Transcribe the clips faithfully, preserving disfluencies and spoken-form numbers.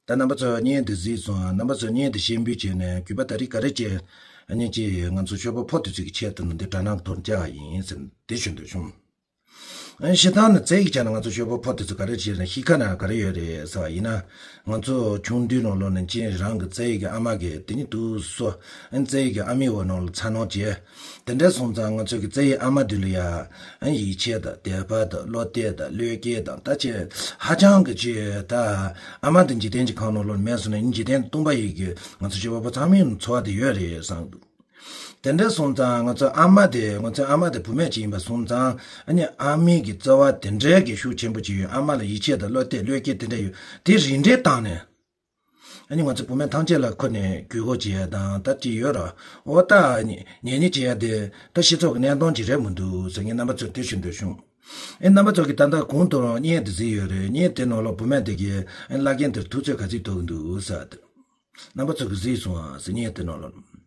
ད་རྣམ་པ་ཚོ་བརྙན་འདི་གཟིགས་སོང་། རྣམ་པ་ཚོ་བརྙན་འདི་ཤེས་འབུལ་བྱས་ནས་གུས་པ་ད་རེས་ག་རེ་བྱས། ཨ་ནི་ཅི་ང་ཚོ་ཤོ་པ་ཕོ་དེ་ཚོ་གི་ཆེད་དུ་ནི་འདི་དྲ་སྣང་དོར་བྱ་བ་ཡིན་ཟེར་འདི་ཞུ་འདོད་བྱུང་། ཨ་ནི་ཤི་ཐང་ནི་རྩེ་གི་ཆ་ནས་ང་ཚོ་ཤོ་པ་ཕོ་དེ་ཚོ་ག་རེ་བྱས་ན་ཤི་ཁ་ན་ག་རེ་ཡོད་རེད་ཟེར་བ་ཡིན་ན། ང་ཚོ་ཆུང་དུས་ནང་ལོགས་ནས་ཅི་རང་གི་རྩེ་གི་ཨ་མ་གི་དེ་ནི་དུ་སོ། ཨ་ནི་རྩེ་གི་ཨ་མའི་འོག་ནང་ལ་འཚར་སྣང་བྱས། དེ་འདྲ་སོང་ཙང་ང་ཚོ་གི་རྩེ་ཡི་ཨ་མ་དེ་ལ་ཡ། ཡིད་ཆེས་དང་དད་པ་དང་བློ་གཏད་དང་བློས་འགེལ་དང་ད་ཆེ་ཧ་ཅང་གི་ཆེ་ད། ཨ་མ་དེ་འཇིག་རྟེན་གྱི་ཁམས་ནང་ལོགས་མེད་སོང་ན་ཡིན་འཇིག་རྟེན་སྟོང་པ་ཡི་གི་ང་ཚོ་ཤོ་པ་ཕོ་ཚང་མའི་འཚོ་བ་དེ་ཡོད་རེད་བསམ་འདུག་དེ་འདྲ་སོང་ཙང་ང་ཚོ་ཨ་མ་དེ་ང་ཚོའི་ཨ་མ་དེ་བུད་མེད་ཅིག་ཡིན་པ་སོང་ཙང་ཨ་ནི་ཨ་མའི་གི་བརྩེ་བ་དེ་འདྲའི་གི་ཤུགས་ཆེན་པོ་ཅིག་ཡོད། ཨ་མ་ལ་ཡིད་ཆེས་དང་བློ་གཏད་བློས་འགེལ་དེ་འདྲ་ཡོད། དེ་རིགས་འདྲའི་སྟེང་ནས། ཨ་ནི་ང་ཚོ་བུད་མེད་ཐམས་ཅད་ལ་ཁོ་ནས་གུས་བཀུར་བྱེད་ཡ་དང་ད་ཅི་ཡོད་ར། འོ་ད་ཨ་ནི་ཉན་ཉན་བྱེད་ཡ་དེ་ད་སྤྱི་ཚོགས་ཀྱི་གནད་དོན་ཅིག་རེད་མི་འདུག་ཟེར་ངས་རྣམ་པ་ཚོར་དེ་ཞུ་འདོད་བྱུང་། ཨེ་རྣམ་པ་ཚོ་གིས་ད་ལྟ་གོང་དུ་བརྙན་དེ་གཟིགས་ཡོད་རེད། བརྙན་དེ་ནང་ལ་བུད་མེད་དེ་གིས་ཨེ་བླ་རྒན་དེར་ཐུགས་ཚོད་ག་ཚོད་གཏོང་གི་འདུག་ཟེར་ཏེ། རྣམ་པ་ཚོ་གིས་གཟིགས་སོང་ཨ་ཟེར་བརྙན་དེ་ནང་ལ།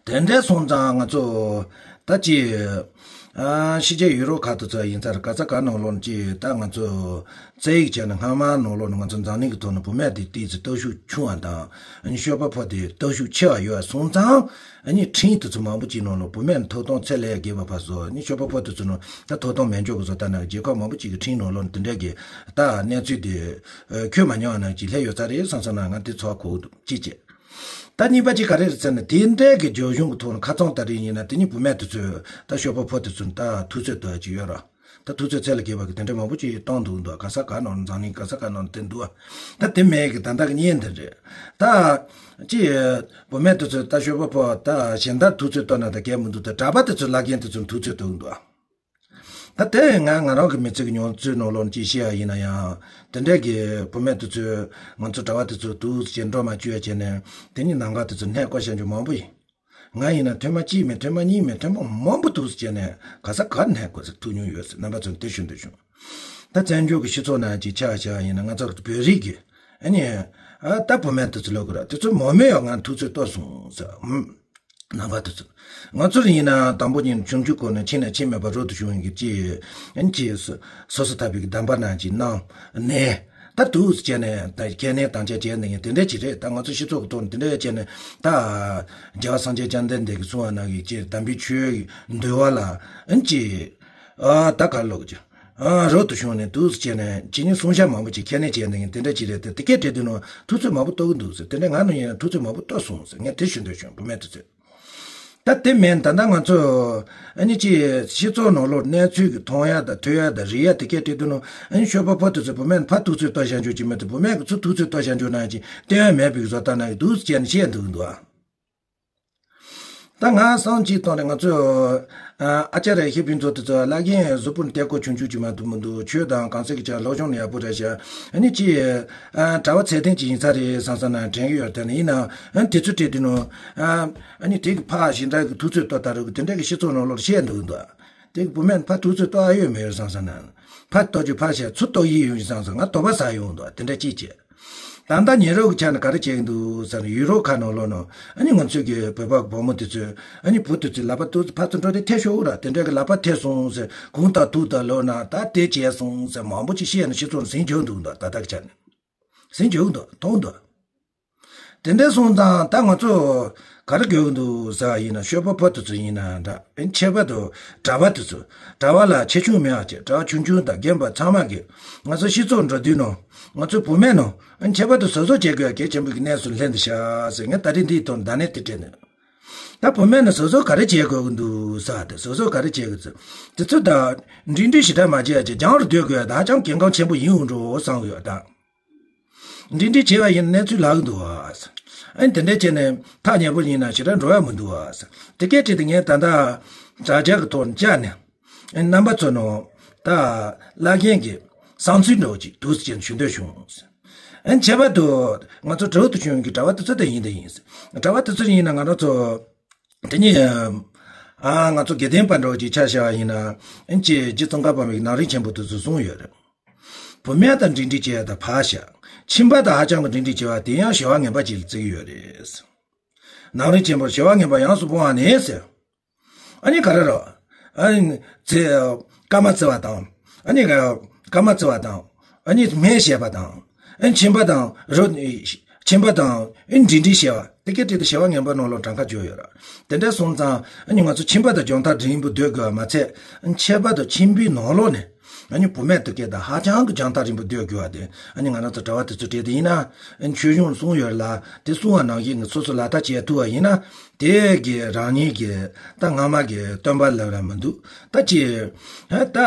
དེ་འདྲ་སོང་ཙང་ང་ཚོ་ད་ཅི། ཨ་ཕྱི་རྒྱལ་ཡུ་རོབ་ཁག་ཏུ་ཚོ་ཡིན་ཚར་ག་ས་ག་ནང་ལོགས་ཅི་ད་ང་ཚོ་རྩེ་ཡིག་བྱས་ན་སྔ་མ་ནང་ལོགས་ནས་ང་ཚོ་འཛམ་གླིང་གི་ཐོག་ནས་བུད་མེད་དེ་ཏིས་སུ་སྟོབས་ཤུགས་ཆུང་བ་དང་ཨ་ནི་ཤོ་པ་ཕོ་དེ་སྟོབས་ཤུགས་ཆེ་བ་ཡོད་སོང་ཙང་ཨ་ནི་ཁྲིམས་དེ་ཚོ་མང་པོ་ཅིག་ནང་ལོགས་བུད་མེད་ཐོབ་ཐང་ཚད་ལས་བརྒལ་བ་ཕར་བཟོ་ཨ་ནི་ཤོ་པ་ཕོ་དེ་ཚོ་ནང་ད་ཐོབ་ཐང་མེད་འཇོག་གི་བཟོ་ལྟ་ན་རྒྱལ་ཁབ་མང་པོ་ཅིག་གི་ཁྲིམས་ནང་ལོགས་དེ་འདྲ་གི་ད་གནས་ཚུལ་དེ་འཁྱོལ་མ་མྱོང་བ་ནང་ཅིག་སླེབས་ཡོད་ས་རེད་བསམ་སོང་ན་ང་དེ་ཚོ་གོ་གི་འདུག་ཅི་བྱེད། ད་གཉིས་པ་གཅིག་ག་རེ་རེད་ཟེར་ན་དེ་འདྲའི་གི་རྒྱ་གཞུང་གི་ཐོག་ནས་ཁ་ཚང་ལྟ་རེད་ཡིན་ན་དེ་ཉིད་བུད་མེད་དེ་ཚོས་ད་ཤོ་པ་ཕོ་དེ་ཚོ་ད་ཐུགས་ཚོད་ལྟ་གི་ཡོད་ར། ད་ཐུགས་ཚོད་ཚད་ལས་བརྒལ་བ་གི་དེ་འདྲ་མང་པོ་ཅིག་གཏོང་འདུག་འདུག་ག་ས་ག་ནང་འཛམ་གླིང་ག་ས་ག་ནང་དེ་འདུག་ད་དེ་མེད་གི་ད་ལྟ་གི་བརྙན་དེ་རེད། ད་ཅི་བུད་མེད་དེ་ཚོས་ད་ཤོ་པ་ཕོ་ད་གཞན་དག་ཐུགས་ཚོད་གཏོང་ན་ད་གལ་མི་འདུག་ད་གྲྭ་པ་དེ་ཚོས་བླ་རྒན་དེ་ཚོ་ཐུགས་ཚོད་གཏོང་འདུག་ད་དེ་ང་ང་རང་གི་མི་ཚེ་གི་མྱོང་ཚོར་ནང་ལོགས་ཅིག་བཤད་ཡ་ཡིན་ན་ཡང་དེ་འདྲས་ཀྱི་བུད་མེད་དེ་ཚོས་ང་ཚོ་གྲྭ་བ་དེ་ཚོ་དུག་ཅེས་འགྲོ་མ་བཅུག་ཡ་བྱས་ནས་དེ་ཉིད་ནང་ག་དེ་ཚོ་ནད་བསྐོ་བྱ་རྒྱུ་མང་པོ་ཡིན། ང་ཡིན་ན་ཐེངས་མ་གཅིག་མིན་ཐེངས་མ་གཉིས་མིན་ཐེངས་མ་མང་པོ་དུག་ཅེས་ནས་ག་ས་ག་ནད་བསྐོ་ཟེར་ཐུག་མྱོང་ཡོད་ཟེར་རྣམ་པ་ཚོ་དེ་ཞུ་འདོད་བྱུང་། ད་བཙན་བྱོལ་གྱི་སྤྱི་ཚོགས་ནང་ཅིག་ཆ་བཞག་ཡིན་ན་ང་ཚོ་བོད་རིགས་ཀྱི་ཨ་ནི་ཨ་ད་བུད་མེད་དེ་ཚོ་ལོག་གི་ར་དེ་ཚོ་མང་མོས་ཡང་ང་ཐུག་ཚོད་གཏོར་སོང་ཟེར། ནང་པ་དེ་ཚོ། ང་ཚོར་ཡིན་ན་དང་པོ་ཉིད་ཆུང་ཆུང་སྒོ་ནས་ཕྱིན་ནས་ཕྱིན་མེད་པར་རོལ་དུ་བྱུང་བའི་ཅི། ཨན་ཅི་སོ་སོ་ཐབས་པའི་གདམས་པ་ནང་ཅིག་གནང་ནས། ད་དུས་སུ་བྱས་ནས་ད་ཁས་ལེན་དང་བཅས་བྱས་ནས་དེ་འདྲ་ཅིག་རེད། ད་ང་ཚོ་སྤྱི་ཚོགས་ཀྱི་ཐོག་ནས་དེ་འདྲ་བྱས་ནས་ད། རྒྱལ་བ་སངས་རྒྱས་བཅོམ་ལྡན་འདས་ཀྱིས་གསུངས་པ་ནང་གི་ཅི་དམ་པའི་ཆོས་ཀྱི་འདུལ་བ་ལ་ཨན་ཅི། ཨ་ད་ག་ལོག་ཅི། ཨ་རོལ་དུ་བྱུང་ནས་དུས་སུ་བྱས་ནས་ཅི་ནི་གསུང་བཤད་མང་པོ་ཅིག་ཁས་ལེན་བྱས་ནས་དེ་འདྲ་ཅིག་རེད་དེ་དེ་སྐད་བྲིས་དུས་ནང་ཐུགས་ཚོད་མང་པོ་གཏོང་གི་འདུག་ཟེར། དེ་འདྲ་ང་ནང་ཡིན་ན་ཐུགས་ཚོད་མང་པོ་གཏོང་སོང་ཟེར། ངས་དེ་ཞུ་འདོད་བྱུང་བུད་མེད་དེ་ཚོས། ད་དེ་མིན་ད་ལྟ་ང་ཚོ་ཨ་ནི་ཅི་སྤྱི་ཚོགས་ནང་ལོགས་གནས་ཚུལ་གྱི་མཐོང་ཡ་དང་ཐོས་ཡ་དང་རིག་ཡ་དེ་སྐད་བྲིས་དུས་ནང་ཨ་ནི་ཤོ་པ་ཕོ་དེ་ཚོས་བུད་མེད་ཕ་ཐུགས་ཚོད་གཏོང་བྱ་འཇུག་ཅིག་མེད་དུ་བུད་མེད་ཀྱི་ཚུར་ཐུགས་ཚོད་གཏོང་བྱ་འཇུག་ན་ཅིག་བསྟན་ཡ་མེད་པའི་བཟོ་ལྟ་ན་ཡི་འདུག་ཟེར་ནས་བཤད་འདུག་འདུག་ད་ང་བསམ་གཅིག་བཏང་ནས་ང་ཚོས་ཨ་ཨ་ཅར་ཡ་ཤི་ཕིན་ཚོ་དེ་ཚོ་བླ་རྒན་གཟུགས་པོ་བརྟན་པོ་ཆུང་ཆུང་ཅིག་མ་གཏོགས་མི་འདུག་ཆོས་དང་གང་ཟག་གི་ཆ་སློབ་སྦྱོང་ཡག་པོ་རེད་ཤག་ཨ་ནི་ཅི་ཨ་གྲྭ་བ་ཚད་ལྡན་ཅིག་ཡིན་ས་རེད་བསམ་བསམ་ན་དྲན་གྱི་ཡོད་དེ་ནི་ཡིན་ནའང་ཨ་ནི་དེ་ཚོ་བྲིས་དུས་ནང་ཨ་ཨ་ནི་དེ་གི་ཕ་གཞན་དག་གི་ཐུགས་ཚོད་ལྟོ་ལྟ་རུ་གི་དེ་འདྲ་གི་སྤྱི་ཚོགས་ནང་ལོགས་བཤད་འདུག་འདུག་དེ་གི་བུད་མེད་ཕ་ཐུགས་ཚོད་ལྟོ་ཨ་ཡོད་མེད་ཡོད་བསམ་བསམ་ན་ཕ་ལྟོ་རྒྱུ་ཕ་བཤད་ཚུར་ལྟོ་ཡི་ཡོད་བསམ་བསམ་ང་དོགས་པ་ཟ་ཡོང་འདུག་དེ་འདྲ་ཅིག་བྱས། ད་ལྟ་ཉེ་རབས་ཀྱི་ཆ་ནས་ག་རེ་བྱེད་ཀྱི་འདུག་ཟེར་ན་ཡུ་རོབ་ཁ་ནང་ལོགས་ནང་ཨ་ནི་ང་ཚོའི་གི་བོད་པ་བུ་མོ་དེ་ཚོས་ཨ་ནི་བུ་དེ་ཚོའི་ལག་པ་ཏོག་ཙམ་ཕར་ཚུར་འགྲོ་དེ་ཐེབས་ཤོག་ར་དེ་འདྲ་གི་ལག་པ་ཐེབས་སོང་ཟེར་གུང་དང་ཐུག་དང་ལོ་ན་ད་དེ་བྱས་སོང་ཟེར་མང་པོ་ཅིག་བཤད་ནས་སྤྱི་ཚོགས་ནང་ཟིང་རྒྱག་འདུག་འདུག་ད་ལྟ་གི་ཆ་ནས་ཟིང་རྒྱག་འདུག་མཐོང་འདུག་དེ་འདྲ་སོང་ཙང་ད་ང་ཚོ་ག་རེ་དགོས་ཀྱི་འདུག་ཟེར་བ་ཡིན་ན་ཤོ་པ་ཕོ་དེ་ཚོ་ཡིན་ན་འདྲ་ཨ་ནི་ཁྱད་པར་དུ་གྲྭ་པ་དེ་ཚོ་གྲྭ་པ་ལ་ཆེ་ཆུང་མེད་པ་བྱས་གྲྭ་པ་ཆུང་ཆུང་དང་རྒན་པ་ཚང་མ་གི་ང་ཚོ་སྤྱི་ཚོགས་འགྲོ་དུས་ནང་ང་ཚོ་བུད་མེད་ནང་ཨ་ནི་ཁྱད་པར་དུ་བཟོ་བཟོ་བྱེད་དགོས་གལ་ཆེན་པོ་གི་གནས་སུ་སླེབས་འདུག་ཤག་ཟེར་ངས་ད་རེས་འདིའི་ཐོག་ནས་བརྡ་ལན་དེ་སྤྲད་ནས། ད་བུད་མེད་ནི་བཟོ་བཟོ་ག་རེ་བྱེད་དགོས་ཀྱི་འདུག་ཟེར་ཏེ་བཟོ་བཟོ་ག་རེ་བྱེད་དགོས་ཟེར། དེ་ཚོ་ད་འབྲིང་འབྲིང་ཞེ་དྲག་མ་བྱེད་ཡ་ཅིག་སྦྱང་རུ་སྡོད་དགོས་ཡ་ད་ཧ་ཅང་གལ་འགངས་ཆེན་པོ་ཡིན་འོང་འགྲོ་བསམ་གི་ཡོད་ད། འབྲིང་འབྲིང་བྱས་པ་ཡིན་ན་གནས་ཚུལ་ལྷག་གི་འདུག་ཨ། ཨ་ནི་དེ་འདྲ་བྱས་ནས་ཐག་ཉེ་པོ་ཡིན་ན་ཞེ་དྲག་འགྲོ་ཡ་མི་འདུག་ཨ། དེ་སྐད་བྲིས་ཏེ་ངས་ད་ལྟ་དྲ་རྒྱ་གི་ཐོག་ནས་བཅར་ནས། རྣམ་པ་ཚོ་ནང་ད་བླ་རྒན་གྱི་བསམ་ཚུལ་འདྲ་བོ་ཅིག་འདུག་ཟེར་ཞུ་འདོད་བྱུང་། ཁྱད་པར་དུ་ང་ཚོ་དྲུག་ཏུ་བྱུང་གི་གྲྭ་པ་དེ་ཚོ་དེ་ཡིན་དེ་ཡིན། གྲྭ་པ་དེ་ཚོ་ཡིན་ན་ང་རང་ཚོ་དེ་ཉིད་ཨ་ང་ཚོ་དགེ་ལྡན་པ་འདྲ་བོ་ཅིག་ཆ་བཞག་པ་ཡིན་ན་ཅི་རྗེ་ཙོང་ཁ་པ་མའི་ནང་རིག་ཆེན་པོ་དེ་ཚོ་གསུངས་ཡོད་རེད། བུད་མེད་དང་འབྲིང་འབྲིང་བྱེད་ཡ་ད་ཕར་བཞག་ཁྱིམ་པ་དང་ཧ་ཅང་གི་འབྲིང་འབྲིང་བྱེད་པ་དེ་ཡང་བྱ་བ་ངན་པ་ཅིག་ལ་བརྩི་གི་ཡོད་རེད། ནང་རིག་ཆེན་པོར་བྱ་བ་ངན་པ་ཡོངས་སུ་སྤོང་བ་ནི་ཟེར། ཨ་ནི་ག་རེ་རོ། ཨ་ནི་ཚེ་སྐར་མ་བརྩི་བ་དང་། ཨ་ནི་སྐར་མ་བརྩི་བ་དང་། ཨ་ནི་སྨན་བཤད་པ་དང་། ཨ་ནི་མཆིན་པ་དང་རོ། མཆིན་པ་དང་ཨ་ནི་འབྲིང་འབྲིང་བཤད་པ་དེ་གའི་གྲས་དེ་བྱ་བ་ངན་པ་ནང་ལོགས་གྲངས་ཀ་བཅུ་ཡོད་ར། དེ་འདྲ་སོང་ཙང་ཨ་ནི་ང་ཚོ་མཆིན་པ་དང་རྒྱང་ཐག་རིང་པོ་སྡོད་དགོས་པ་མ་ཚད། ཨ་ནི་མཆིན་པ་དང་མཆིན་པའི་ནང་ལོགས་ནས་ཨ་ནི་བུད་མེད་དེ་གའི་དང་ཧ་ཅང་གི་རྒྱང་ཐག་རིང་པོ་སྡོད་དགོས་པ་དེ། ཨ་ནི་ང་རང་ཚོ་གྲྭ་བ་དེ་ཚོ་གྲས་དེ་ཡིན་ན། ཨ་ནི་ཆོས་གཞུང་གསུངས་ཡོད་ལ། དེ་གསུངས་པ་ནང་བཞིན་སོ་སོ་ལག་བསྟར་བྱེད་ཐུབ་པ་ཡིན་ན། དེ་གི་རང་ཉིད་ཀྱི་ད་སྔ་མ་གི་སྟོན་པ་ལབ་ར་མི་འདུག་ད་ཅི་ད་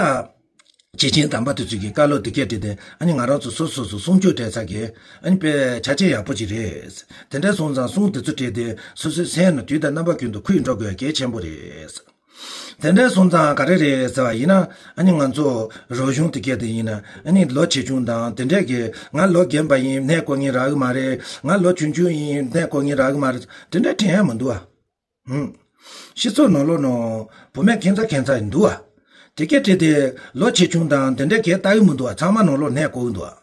ཅི་ཆེན་དམ་པ་དེ་ཚོ་གི་བཀའ་སློབ་དེ་སྐད་བྲིས་ཏེ། ཨ་ནི་ང་རང་ཚོ་སོ་སོ་སོ་སྲུང་སྐྱོབ་སྤྲད་ས་གི་ཨ་ནི་དཔེ་ཆ་རྐྱེན་ཡག་པོ་ཅིག་རེད། དེ་འདྲ་སོང་ཙང་སྲུང་དེ་ཚོ་སྤྲད་དེ་སོ་སོའི་སེམས་ནང་དུས་དང་རྣམ་པ་ཀུན་ཏུ་ཁུར་འགྲོ་དགོས་གལ་ཆེན་པོ་རེད། དེ་འདྲ་སོང་ཙང་ག་རེ་རེད་ཟེར་བ་ཡིན་ན། ཨ་ནི་ང་ཚོ་རོགས་གཞུང་དེ་སྐད་དེ་ཡིན་ན། ཨ་ནི་ལོ་ཆེ་ཆུང་དང་དེ་འདྲས་ཀྱི། ང་ལོ་རྒན་པ་ཡིན་ནས་གོ་ངེས་རག་གི་མ་རེད། ང་ལོ་ཆུང་ཆུང་ཡིན་ནས་གོ་ངེས་རག་གི་མ་རེད། དེ་འདྲས་དྲན་ཡ་མི་འདུག་ཨ། ཧུམ། སྤྱི་ཚོགས་ནང་ལོགས་ནང་བུད་མེད་ཁྱད་མཚར་ཁྱད་མཚར་ཡིན་འདུག་ཨ། དེ་སྐད་བྲིས་ཏེ་ལོ་ཆེ་ཆུང་དང་དེ་འདྲས་གས་ལྟ་གི་མི་འདུག་ཨ། ཚང་མ་ནང་ལོགས་ནས་གོ་གི་འདུག་ཨ།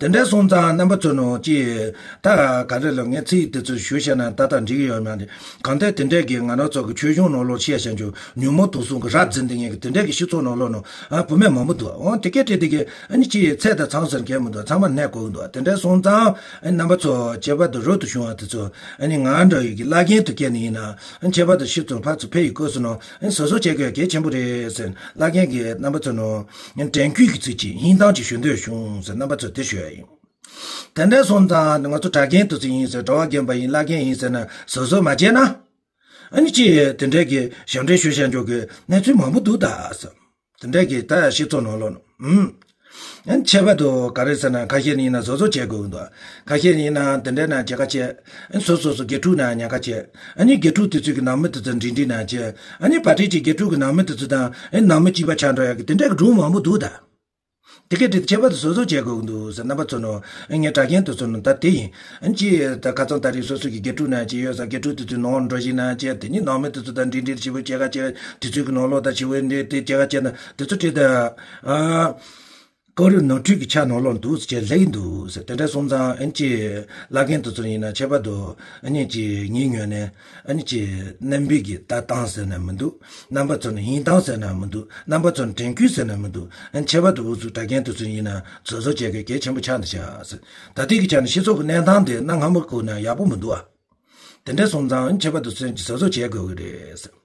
དེ་འདྲ་སོང་ཙང་རྣམ་པ་ཚོ་ནང་ཅི། ད་ག་རེ་ལ་ངས་ཚིག་དེ་ཚོ་ཞུ་བཤད་ན་ད་ལྟ་འགྲིག་གི་ཡོད་མ་རེད། གང་ལྟར་དེ་འདྲས་ཀྱི་ང་རང་ཚོ་གི་ཆོས་གཞུང་ནང་ལོགས་བཤད་བཤད་འཇུག་ཉོན་མོངས་དུག་གསུམ་གི་རབ་འཛིན་དེ་ངེད་ཀྱི་དེ་འདྲས་ཀྱི་སྤྱི་ཚོགས་ནང་ལོགས་ནང་ཨ་བུད་མེད་མང་པོ་འདུག་འོ་དེ་སྐད་བྲིས་དེ་གི་ཨ་ནི་ཅི་ཚད་དང་ཚང་ཟེར་མཁན་མི་འདུག་ཚང་མ་གནས་དགོས་ཀྱི་འདུག་དེ་འདྲ་སོང་ཙང་ཨ་ནི་རྣམ་པ་ཚོ་ཁྱད་པར་དུ་རོལ་དུ་བྱུང་བ་དེ་ཚོ་ཨ་ནི་ང་འདྲ་ཡི་གི་བླ་རྒན་དུ་སྐྱེས་ནི་ཡིན་ན། ཨ་ནི་ཁྱད་པར་དུ་ཤི་ཙམ་ཕར་ཚུར་ཕེབས་ཡི་སྐབས་སུ་ནང་ཨ་ནི་བཟོ་བཟོ་བྱེད་དགོས་གལ་ཆེན་པོ་རེད་ཟེར། བླ་རྒན་གྱིས་རྣམ་པ་ཚོ་ནང་དྲན་སྐུལ་གྱི་ཚིག་ཅིག་སྙིང་གཏམ་ཅིག་ཞུ་འདོད་བྱུང་ཟེར། རྣམ་པ་ཚོ་དེ་ཞུ་ཡ་ཡིན། དེ་འདྲ་སོང་ཙང་ང་ཚོ་གྲྭ་རྒན་དེ་ཚོ་ཡིན་ཟེར། གྲྭ་བ་རྒན་པ་ཡིན་བླ་རྒན་ཡིན་ཟེར་ན་བཟོ་བཟོ་མ་བྱས་ན། ཨ་ནི་ཅི་དེ་འདྲའི་གི་ཞབས་འདྲེན་ཞུ་བྱ་འཇོག་གི་གནས་ཚུལ་མང་པོ་འདུག་ད་ཟེར། དེ་འདྲའི་གི་ད་སྤྱི་ཚོགས་ནང་ལོགས་ནང་། ཨ་ནི་ཁྱད་པར་དུ་ག་རེ་ཟེར་ན། ཁ་ཤས་ནི་ཡིན་ན་བཟོ་བཟོ་བྱེད་དགོས་ཀྱི་འདུག་ཁ་ཤས་ནི་ཡིན་ན་དེ་འདྲའི་ནང་བྱེད་ཁ་བྱེད། ཨ་ནི་སོ་སོ་སོ་དགེ་ཕྲུག་ནང་ཉག་ཁ་བྱེད། ཨ་ནི་དགེ་ཕྲུག་དེ་ཚོ་གི་ནང་མི་དེ་ཚོ་འདྲིས་འདྲིས་ནང་བྱེད། ཨ་ནི་བ་ཏི་ཅིག་དགེ་ཕྲུག་གི་ནང་མི་དེ་ཚོ་དང་ཨ་ནི་ནང་མི་གཅིག་པ་ཆགས་འགྲོ་ཡག་གི་དེ་འདྲའི་གི་སྒྲུང་མང་པོ་འདུག་ད། དེ་གའི་དེ་ཁྱད་པར་དུ་བཟོ་བཟོ་བྱེད་དགོས་ཀྱི་འདུག་ཟེར། རྣམ་པ་ཚོ་ནང་ངས་གྲྭ་རྒན་དེ་ཚོ་ནང་ད་དེ་ཡིན། ཨ་ནི་ཅི་ད་ཁ་སང་ད་རེས་སོ་སོ་གི་དགེ་ཕྲུག་ནང་ཅི་ཡོད་ས། དགེ་ཕྲུག་དེ་ཚོའི་ནང་འགྲོ་བཞིན་ན་ཅི། དེ་ནི་ནང་མི་དེ་ཚོ་ད་འདྲིས་འདྲིས་ཞེ་པོ་བྱེད་ག་བྱེད། དེ་ཚོའི་གི་ནང་ལོགས་ད་ཞེ་པོ་འདྲིས་དེ་བྱེད་ག་བྱེད་ན་དེ་ཚོ་ཁྲིད་ད། ཨ། གོ་རིམ་ནོར་འཁྲུལ་གྱི་ཆ་ནང་ལོགས་འདུག་ཟེར་ལེགས་འདུག་ཟེར། དེ་འདྲ་སོང་ཙང་ཨ་ནི་ཅི་བླ་རྒན་དེ་ཚོ་ཡིན་ན་ཁྱད་པར་དུ་ཨ་ནི་ཅི་ངའི་ངོས་ནས་ཨ་ནི་ཅི་རྣམ་པའི་གི་ལྟ་སྟངས་ཟེར་ན་མི་འདུག་རྣམ་པ་ཚོ་ནི་སྙིང་གཏམ་ཟེར་ན་མི་འདུག་རྣམ་པ་ཚོ་ནི་དྲན་སྐུལ་ཟེར་ན་མི་འདུག་ཨ་ནི་ཁྱད་པར་དུ་འུ་ཚོ་གྲྭ་རྒན་དེ་ཚོ་ཡིན་ན་བཟོ་བཟོ་བྱེད་དགོས་གལ་ཆེན་པོ་ཆགས་འདུག་ཤག་ཟེར། ད་ལྟའི་གི་ཆ་ནས་སྤྱི་ཚོགས་ཀྱི་གནས་སྟངས་དེ་གནའ་སྔ་མོ་གོ་ན་ཡག་པོ་མི་འདུག་ཨ། དེ་འདྲ་སོང་ཙང་ཁྱད་པར་དུ་སེམས་ཀྱི་གཟབ་གཟབ་བྱེད་དགོས་ཀྱི་རེད་ཟེར།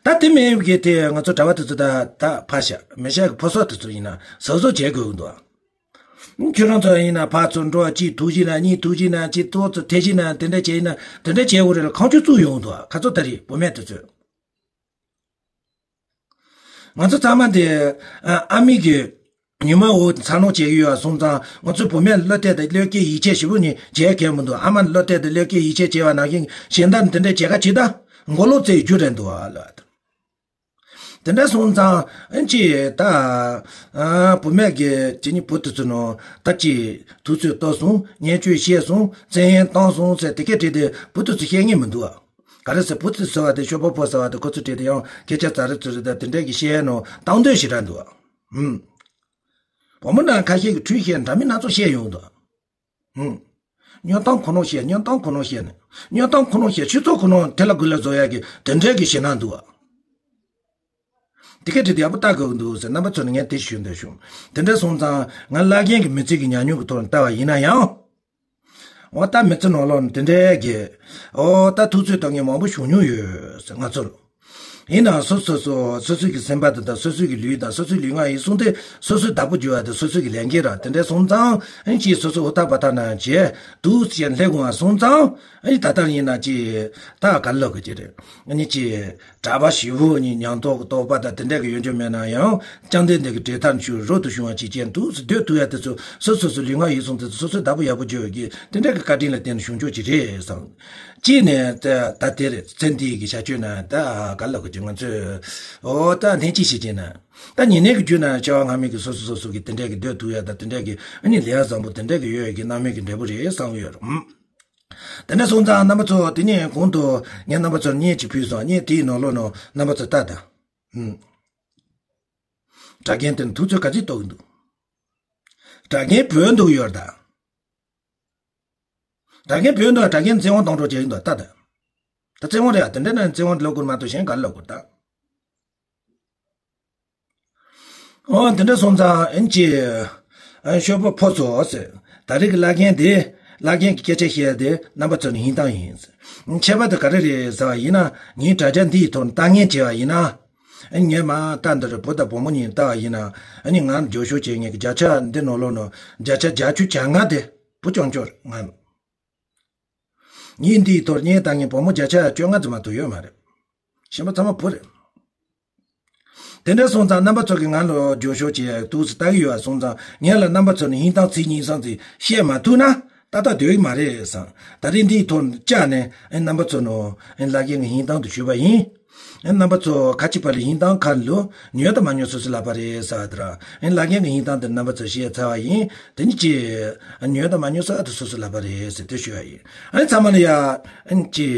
ད་དེ་མིན་གྱི་དེ་ང་ཚོ་གྲྭ་བ་དེ་ཚོ་ད་ད་ཕ་ཤ་མི་ཤ་གི་ཕོ་སོག་དེ་ཚོ་ཡིན་ན་གཟབ་གཟབ་བྱེད་དགོས་ཀྱི་འདུག་ཁྱོད་རང་ཚོ་ཡིན་ན་ཕར་ཚུར་འགྲོ་གཅིག་ཐུག་བཞིན་ན་གཉིས་ཐུག་བཞིན་ན་གཅིག་ཏོག་ཙམ་ཐེ་བཞིན་ན་དེ་འདྲ་བྱས་ཡིན་ན་དེ་འདྲ་བྱེད་དགོས་རེད་ལ། ཁང་ཆུང་བཙུགས་ཡོང་འདུག་ཁ་ཚོ་ད་རེད་བུད་མེད་དེ་ཚོས། ང་ཚོ་ཚང་མ་དེ་ཨ་ཨ་མི་གི་ཉི་མ་འོ་འཚར་ལོངས་བྱེད་ཀྱི་ཡོད་པ་སོང་ཙང་ང་ཚོ་བུད་མེད་བློ་གཏད་དེ་བློས་འགེལ་ཡིད་ཆེས་ཞེ་པོ་ནི་བྱེད་མཁན་མི་འདུག་ཨ་མ་བློ་གཏད་དེ་བློས་འགེལ་ཡིད་ཆེས་བྱེད་པ་ནང་བཞིན་གཞན་དག་ནི་དེ་འདྲ་བྱེད་ཁ་ཅིག་ད་མགོ་ལོག་རྩེ་ཡི་རྒྱུ་རེད་འདུག་ཨ་ལ། དེ་འདྲ་སོང་ཙང་ཨ་ཅི་ད་ཨ་བུད་མེད་ཀྱི་དེ་ནི་བུ་དེ་ཚོ་ནང་ད་ཅི་དུས་ཚོད་ལྟོས་སོང་བརྙས་བཅོས་བཤད་སོང་བཙན་གཡེམ་བཏང་སོང་ཟེར་དེ་སྐད་བྲིས་ཏེ་བུ་དེ་ཚོ་བཤད་ངེས་མི་འདུག་ཨ། ག་རེ་ཟེར་བུ་དེ་ཟེར་བ་དེ་ཤོ་པོ་ཕོ་ཟེར་བ་དེ་ཁོ་ཚོ་བྲིས་ཏེ་ཡང་སྐད་ཆ་ཙ་རེ་ཙི་རེ་ད་དེ་འདྲ་གི་བཤད་ནོ་བཏང་འདོད་ཞེ་དྲག་འདུག་ཨ། ཧུམ། བུ་མོ་ནང་ཁ་ཤས་ཀྱི་འཁྲུལ་བཤད་འདྲ་མིན་སྣ་ཚོགས་བཤད་ཡོང་འདུག་ཨ། ཧུམ། སྨྱོ་གཏམ་ཁོ་ནོ་བཤད་སྨྱོ་གཏམ་ཁོ་ནོ་བཤད་ནས་སྨྱོ་གཏམ་ཁོ་ནོ་བཤད་ཆུ་ཚོད་ཁོ་ནོ་དེ་ལ་དགུ་ལ་བཟོ་ཡག་གི་དེ་འདྲའི་གི་ཞེད་སྣང་འདུག་ཨ། དེ་ག་དེ་དེ་ཡག་པོ་ལྟ་དགོས་ཀྱི་འདུག་ཟེར་རྣམ་པ་ཚོ་ནས་ངས་དེ་ཞུ་འདོད་བྱུང་། དེ་འདྲ་སོང་ཙང་ང་བླ་རྒན་གྱི་མི་ཚེ་གི་ཉམས་མྱོང་གི་ཐོག་ནས་ལྟ་བ་ཡིན་ན་ཡང་། འོ་ད་མི་ཚེ་ནང་ལོགས་ནས་དེ་འདྲའི་གི་འོ་ད་ཐུགས་ཚོད་གཏོང་མཁན་མང་པོ་བྱུང་མྱོང་ཡོད་ཟེར་ང་ཚོར། ཡིན་ནའང་སོ་སོ་སོ་སོ་སོའི་གི་སེམས་པ་དེ་དང་སོ་སོའི་གི་ལུས་དང་སོ་སོའི་ལུས་ངག་ཡིད་གསུམ་དེ་སོ་སོའི་བདག་པོ་རྒྱུ་བ་དེ་སོ་སོའི་གི་ལས་འགན་ར། དེ་འདྲ་སོང་ཙང་ཨ་ནི་ཅིག་སོ་སོ་ཧུར་ཐག་བ་ཐག་ན་བྱས་འདུག་ཅེས་ལྷེ་གུང་བ་སོང་ཙང་ཨ་ནི་ད་ལྟ་ཡིན་ན་ཅིག་ད་ག་ལབ་གི་ཅི་རེད། ཨ་ནི་ཅིག་གྲྭ་པ་ཞིག་བུ་ནི་ཉམས་རྟོགས་ཀྱི་རྟོགས་པ་དང་དེ་འདྲ་གི་ཡོད་རྒྱུ་མེད་ན་ཡང་བཅོམ་ལྡན་འདས་ཀྱི་གྲོས་ཐག་ཆོད་རོ་དུ་བྱུང་བ་ཅིག་ཅན་འདུག་སྡོད་ཐུབ་ཡ་དེ་ཚོ་སོ་སོ་སོ་ལུས་ངག་ཡིད་གསུམ་དེ་ཚོ་སོ་སོའི་བདག་པོ་ཡག་པོ་རྒྱུ་ཡོད་ཀྱི་དེ་འདྲ་གི་བཀའ་དྲིན་ལ་བརྟེན་ནས་བྱུང་ཆོག་ཅིག་རེད་བསམ། གཅིག་ནས་ད་ད་དེར་ཚེ་འདི་ཡི་གི་བྱ་སྤྱོད་ན་ད་ག་ལབ་གི་ཅིག་ང་ཚོས་འོ་ད་ལྷན་ཅིག་བྱེད་ཀྱིན་ན་ད་ཉེ་གནས་ཀྱི་རྒྱུད་ན་སྐྱེ་བ་སྔ་མའི་གི་སོ་སོ་སོ་སོ་གི་དེ་འདྲས་ཀྱི་སྡོད་ཐུབ་ཡ་ད་དེ་འདྲས་ཀྱི་ཨ་ནི་ལས་བཟང་པོ་དེ་འདྲས་ཀྱི་ཡོད་ཡ་གི་རྣམ་སྨིན་གྱི་འབྲས་བུ་རེད་བསམ་གི་ཡོད་རེད། དེ་འདྲ་སོང་ཙང་རྣམ་པ་ཚོ་དེ་ནས་གོང་དུ་ངས་རྣམ་པ་ཚོར་བརྙན་ཅིག་ཕུལ་སོང་། བརྙན་དེའི་ནང་ལོགས་ནང་རྣམ་པ་ཚོ་ལྟ་དང་། གྲྭ་རྒན་དེ་ནི་ཐུགས་ཚོད་ག་ཚོད་གཏོང་གི་འདུག་གྲྭ་རྒན་བོད་འདུག་ཡོད་ད། གྲྭ་རྒན་བོད་འདུག་གྲྭ་རྒན་བཙན་དབང་གཏོང་གྲོགས་བྱེད་ཀྱི་འདུག་ལྟ་ད། ད་བཙན་དབང་རེད་ཡ། དེ་འདྲ་ན་བཙན་དབང་ལབ་དགོས་མ་གཏོགས་གཞན་ག་ལབ་དགོས་ད། ཨོ་དེ་འདྲ་སོང་ཙང་ཨེན་ཅི། ཨ་ཤོག་བུ་ཕོ་ཚོ་ཟེར། ད་རེས་ཀྱི་བླ་རྒན་དེ། བླ་རྒན་གྱི་སྐད་ཆ་བཤད་དེ་རྣམ་པ་ཚོ་ནི་ཧིན་ཐང་ཡིན་ཟེར། ཁྱད་པར་དུ་ག་རེ་རེད་ཟེར་བ་ཡིན་ན། ངའི་དྲ་རྒྱ་འདིའི་ཐོག་ནས་ལྟ་ངན་བྱས་པ་ཡིན་ན། ཨ་ངས་མ་ལྟ་འདི་རུ་བུ་དང་བུ་མོ་གཉིས་ལྟ་བ་ཡིན་ན། ཨ་ནི་ང་རྒྱུགས་ཤོག་བྱེད་ངེས་ཀྱི་བརྒྱ་ཆ་འདི་ནང་ལོགས་ནང་བརྒྱ་ཆ་བརྒྱད་ཅུ་གྱ་ལྔ་དེ་བུ་རྐྱང་རྐྱང་རེད་ང་། ངས་འདིའི་ཐོག་བརྙན་བཏང་མཁན་བུ་མོ་བརྒྱ་ཆ་བཅོ་ལྔ་ཙམ་མ་གཏོགས་ཡོད་མ་རེད། གཞན་པ་ཚང་མ་བུ་རེད། དེ་འདྲ་སོང་ཙང་རྣམ་པ་ཚོ་གིས་ང་ལ་རྒྱུགས་ཤོག་བྱེད་ཡག་ཏོག་ཙམ་ལྟ་གི་ཡོད་པ་སོང་ཙང་། ངས་ལ་རྣམ་པ་ཚོ་ནི་ཧིན་ཐང་ཚིག་གཉིས་གསུམ་ཙམ་བཤད་མ་ཐུབ་ན་ཏག་ཏག་སྡོད་ཀྱི་མ་རེད་བསམ། ད་རེས་འདིའི་ཐོག་བཅར་ནས་ཨེ་རྣམ་པ་ཚོ་ནོ་ཨེ་བླ་རྒན་གྱི་ཧིན་ཐང་དུ་ཞུས་པ་ཡིན། ཨེ་རྣམ་པ་ཚོ་ཁ་ཅིག་པ་ལ་ཧིན་ཐང་ཁ་ལུ་ཉོས་དང་མ་ཉོས་སོ་སོ་ལབ་པ་རེད་ཟེར་བ་དེ་ར། ཨེ་བླ་རྒན་གྱི་ཧིན་ཐང་དེ་རྣམ་པ་ཚོ་བཤད་ཚར་བ་ཡིན། དེ་ནི་ཅི། ཉོས་དང་མ་ཉོས་ས་དེ་སོ་སོ་ལབ་པ་རེད་ཟེར་དེ་ཞུ་བ་ཡིན། ཨེ་ཚང་མ་ལ་ཡ། ཨེ་ཅི།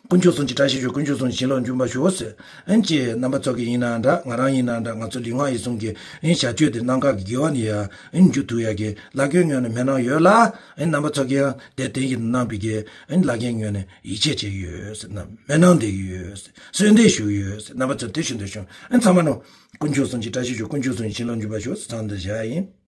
དཀོན་མཆོག་གསུམ་གྱི་བཀྲ་ཤིས་ཤོག་དཀོན་མཆོག་གསུམ་གྱི་བྱིན་རླབས་འབྱུང་བར་ཤོག་ཟེར། ཨེ་ཅི་རྣམ་པ་ཚོ་གི་ཡིན་ན་འདྲ། ང་རང་ཡིན་ན་འདྲ། ང་ཚོ་ལུས་ངག་ཡིད་གསུམ་གྱི་ཨེ་བྱ་སྤྱོད་དེ་གནང་ག་གི་དགེ་བ་ནི་ཡ་ཨེ་འཇུ་ཐུབ་ཡ་གི་བླ་རྒན་ངོས་ནས་སྨོན་ལམ་ཡོད་ལ། ཨེ་རྣམ་པ་ཚོ་གི་ཡང་དེ་དེ་ཡིན་གནང་བའི་གི་ཨེ་བླ་རྒན་ངོས་ནས་ཡིད་ཆེས་བྱེད་ཀྱི་ཡོད་ཟེར་ན་སྨོན་ལམ་འདེབས་ཀྱི་ཡོད་ཟེར་གསོལ་འདེབས་ཞུ་གི་ཡོད་ཟེར། རྣམ་པ་ཚོ་དེ་ཞུ་འདོད་བྱུང་། ཨེ་ཚང་མ་ནོ། དཀོན་མཆོག་གསུམ་གྱི་བཀྲ་ཤིས་ཤོག་དཀོན་མཆོག་གསུམ་གྱི་བྱིན་རླབས་འབྱུང་བར་ཤོག་ཟེར་ཚང་འདི་བཞག་ཡིན།